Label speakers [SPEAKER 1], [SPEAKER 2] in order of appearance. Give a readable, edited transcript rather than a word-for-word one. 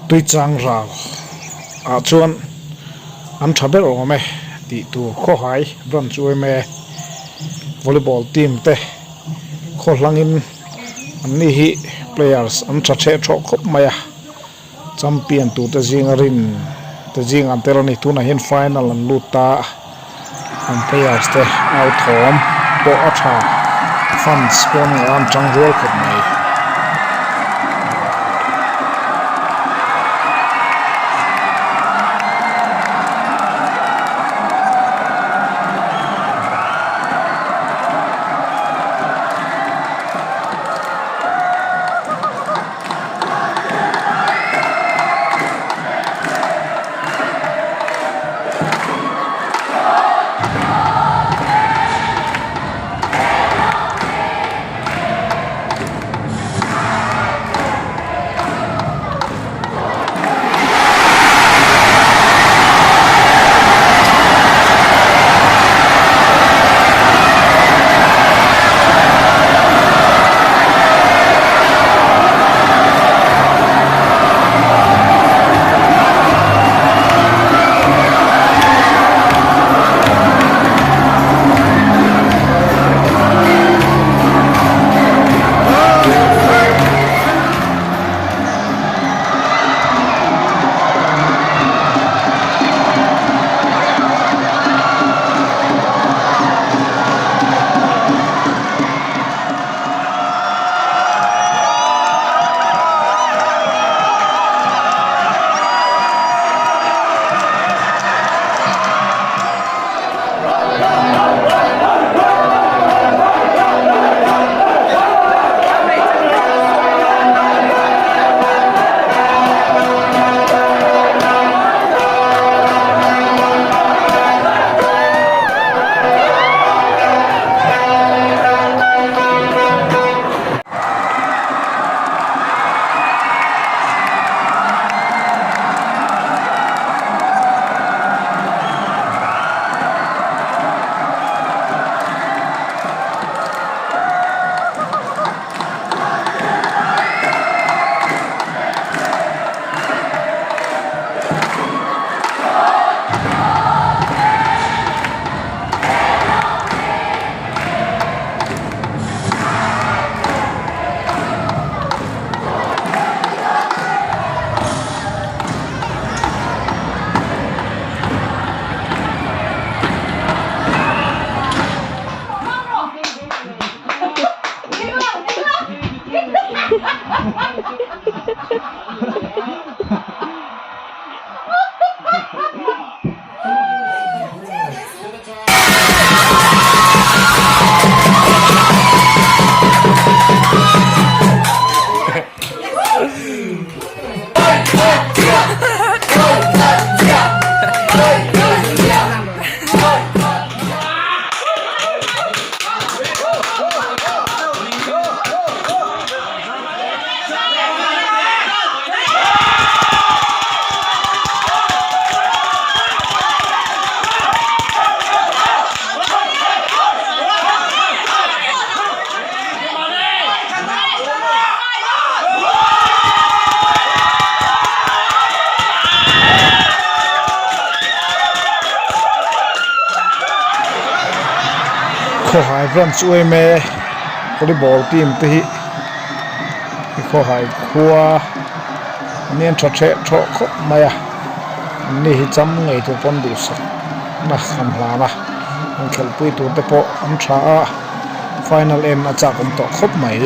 [SPEAKER 1] Tuichang ral ah chuan an tha ber awm e tih tur khawhai branch yma volleyball team te khaw hlangin an ni hi players an tha theh thawh khawp mai a champion tur te zinga rin te zingah an tel a ni tunah hian final an lut ta a an players te au thawm pawh a tha fans pawn ngah an tang rual khawp mai. Khawhai branch yma volleyball team te hi khawhai khua an in tha theh thawh khawp mai a an ni hi cham ngei tur pawn duhsak na an hlan a an khelhpui tur te pawh an tha a final en a chak awm tawh khawp mai.